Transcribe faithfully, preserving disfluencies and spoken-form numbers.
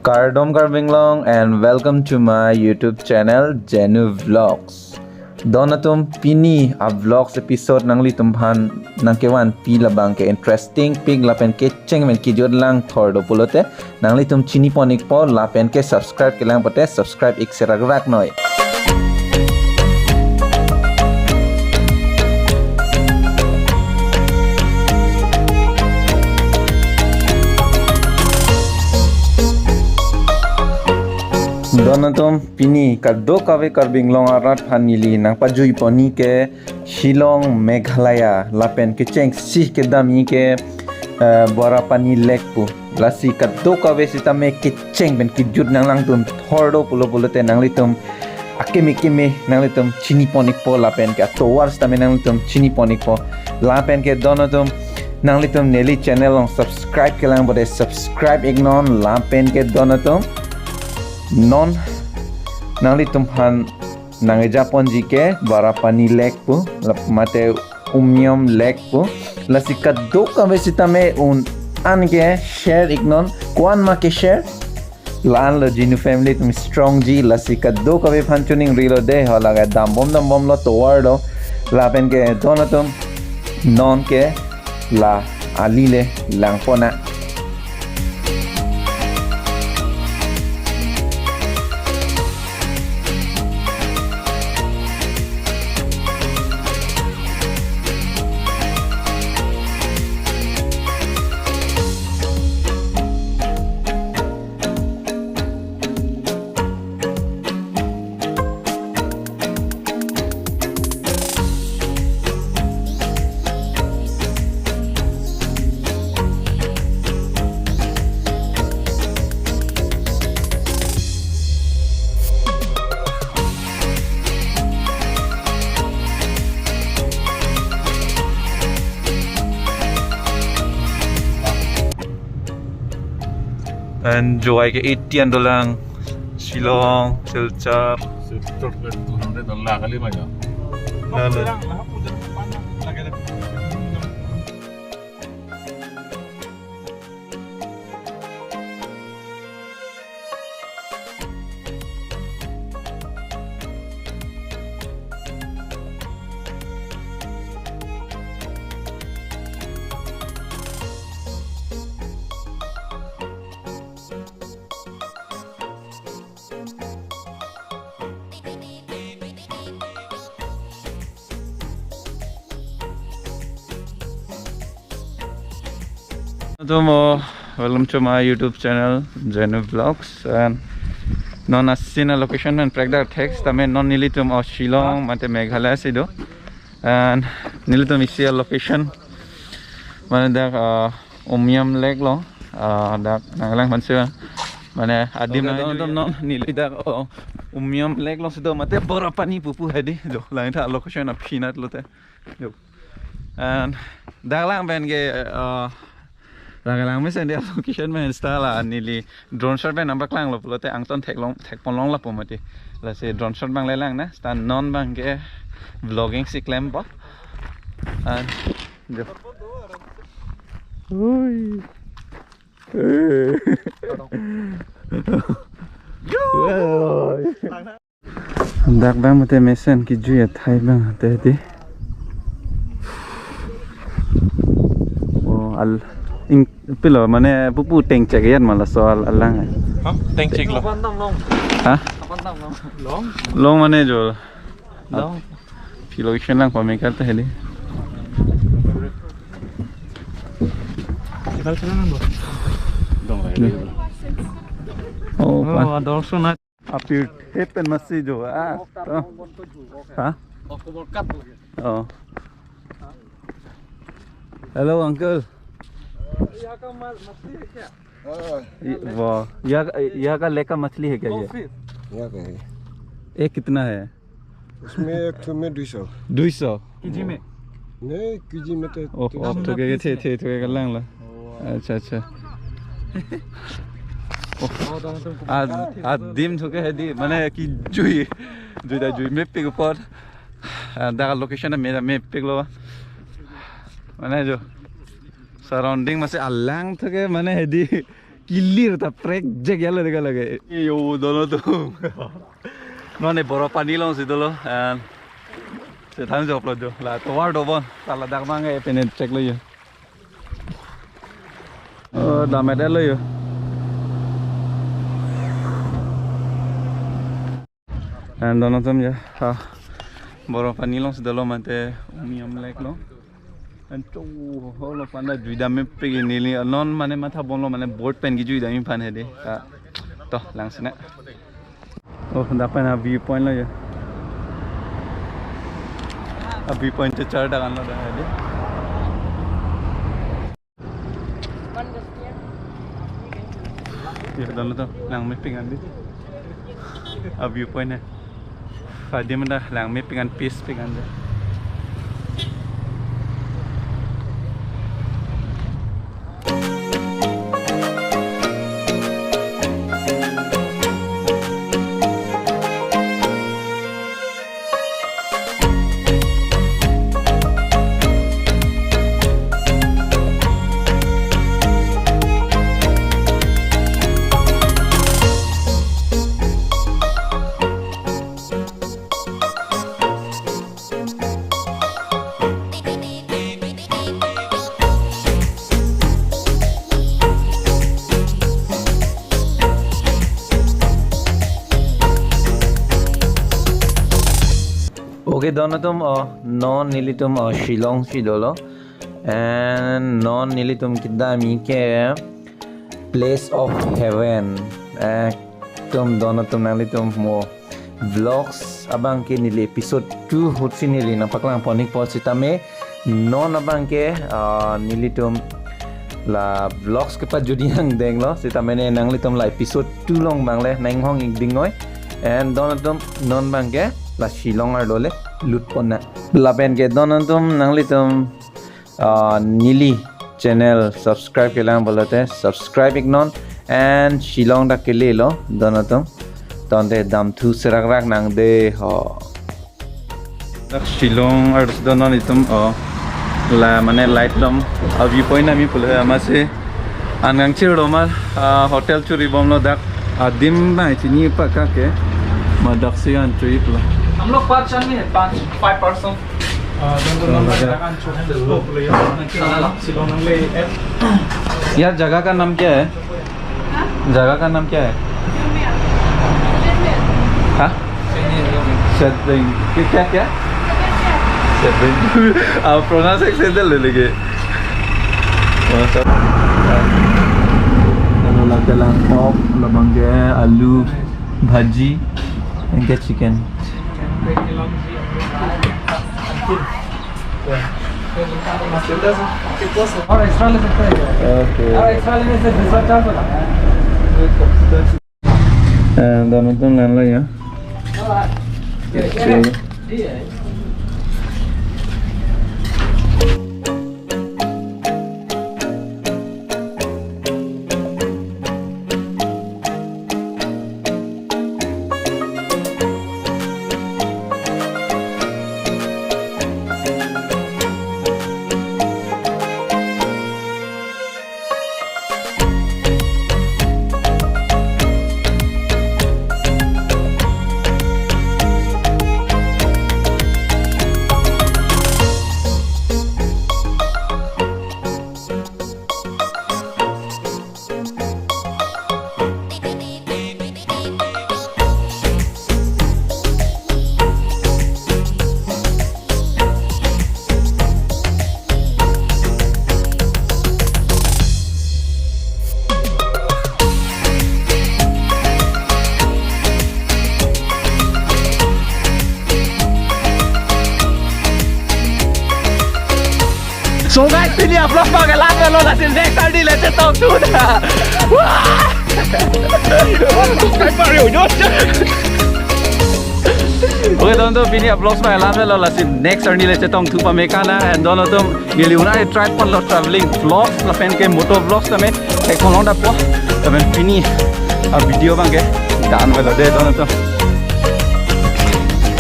Kardom Karbi Anglong and welcome to my YouTube channel Jenu Vlogs. Don atum, pini a vlogs episode nanglitumphan nangkevanpi labang ke interesting pik lapen kecheng pen kejut lang thor do pulote nanglitum chini pon ikpo lapen ke subscribe kelang pote subscribe ik serak rak noi. Don atum, pini kadokave Karbi Anglong arat aphan neli nangpajui pon ke Shillong, Meghalaya lapen kecheng si kedam ke, eh, Barapani Lake pu. Lasi kadokave sitame kecheng pen kejut nanglangdun thor do pulo pulote nanglitum akeme keme nanglitum chini pon ikpo lapen ke atovar sitame nanglitum chini pon ikpo lapen ke don atum, nanglitum neli channel along subscribe kelang pote subscribe iknon lapen ke don atum, non nanglitumphan nangkeja ponji ke Barapani Lake pu, lap-, mate Umiam Lake pu. Lasi kadokave sitame un-an ke share iknon, ko-an ma ke share. La-an lo Jinu family atum strong ji, lasi kadokave aphan chuning rilo de, hala ke dambom dambom lo tovar do. Lapen ke don atum, non ke la ali le lang pon nang. Enjoy ke eighty an dolang. Shillong, Silchar. Silchar ke two hundred dolang kali banyak. Lalu. Atum, oh, welcome to my YouTube channel, Jenu Vlogs. And non asin a location pen prekdak thek sitame non nelitum, oh, Shillong, mate Meghalaya si do. And nelitum isi a location, mane dak, uh, Umiam Lake lo, uh, dak nanglang hanse, mane adim. Okay, nang don atum, non neli dak, oh, Umiam Lake lo si do, mate Barapani pupu hedi do, langtha location aphi nat lote. Yo. And dak lang pen ke, uh, dak lang mesen dia location pen seta la neli drone shot pen nangpaklang lo pulote angton theklong, thek ponlong lapu mati. Lasi drone shot abang le lang nang, seta non abang ke vlogging si klempo. And jo. Ui. Dak abang mate mesen kejui athai abang te di. Oh, al ing pilo mane pupu tengchek yan ma laso al alang. Hah? Tengchek lo. Hah? Long. Long mane jo. Long. Phi location lang pame kar ta heli. Kita sana nang, Bro. Dong lagi. Oh, oh, pa. Ada langsung naik. Apir hepen masih jo, ah. To. Hah? Oh. Hello, uncle. ये, वाह, यहाँ का, यहाँ का लेक का मछली है क्या ये? यहाँ का है। ये कितना है? उसमें एक ठो में दुई सौ। दुई सौ? केजी में? नहीं, केजी में तो ओह, तीन सौ। ओह, तो के थे, थे, थे, के लंग ला। अच्छा, अच्छा। ओह। आ, आ, दिम थोके है दी, माने कि जुई, जुई दा जुई, mepik apot। आ, dak location में mepik lo। Mane jo, surrounding masi alang thake mane hedi Kilir ta prek jek yalo dega lage. Yo, dono tu. Non ne Borapani alongsi dolo, and chethan joklo jo. La tovar dobon. Tala dak bang e pene check lo yo. Oh, damet lo yo. And dono atum ya, ha, Borapani alongsi dolo mate Umiam Lake lo. And cho, holo panda juidam mepik neli non mane matha bomlo mane boat pen kejui dam aphan hedi. Ah, to, langsung na. Oh, dak pen a viewpoint lo ya. A viewpoint chechar dak anlo dak hedi. Ya, dono atum, lang mepik an di. A viewpoint hai. Padi manda lang mepik an, piece pik an di. Okay, dono atum, oh, non nelitum, oh, Shillongsi dolo. And non nelitum kedamji ke Place of Heaven. Eh, tum dono atum nanglitum mo vlogs abang ke neli episode two ahutsi neli nangpaklang pon-ikpo sitame non abang ke, ah, nelitum la vlogs kepajut angdeng lo sitame ne nanglitum la episode two along abang le nanghong-ik ding noi. And dono atum non abang ke la Shillong arlo le lut pon nang. Lapen ke dono atum nanglitum, ah, neli channel subscribe kelang pulote subscribe-ik non, and Shillong dak kele lo dono atum. Tangte damthu serakrak nang de ho. Dak Shillong arlosi dono nelitum, oh, la mane light alam a viewpoint ami pulo amatsi an kangchir lo ma, ah, hotel churi bomlo dak adim nangchini paka ke ma daksi an churi pulo. हम लोग पाँच जन ही है, पाँच, five person। यार, जगह का नाम क्या है? जगह का नाम क्या है? हाँ? सेद्रिंग। क्या, क्या, क्या? सेद्रिंग। आप प्रोनाउंस एक सेद्रिंग ले लेंगे। Ano lang ka lang pork, labang ke alu, bhaji, and ke chicken. और एक्स्ट्रा ले सकते हैं क्या? Okay. और एक्स्ट्रा लेने से दूसरा चार्ज होता है। And dono atum lang lo ya. So guys, pini a-vlog abang ke la-an avelo, lasi next arni le chetongthu nang. Wah! Okay, dono atum, pini a-vlog abang ke la-an avelo, lasi next arni le chetongthu pame kang nang, and dono atum neli un-an try ponlo traveling vlogs lapen ke moto vlogs tame, theklong dampo, lapen pini a-video abang ke la-an avelo de dono atum.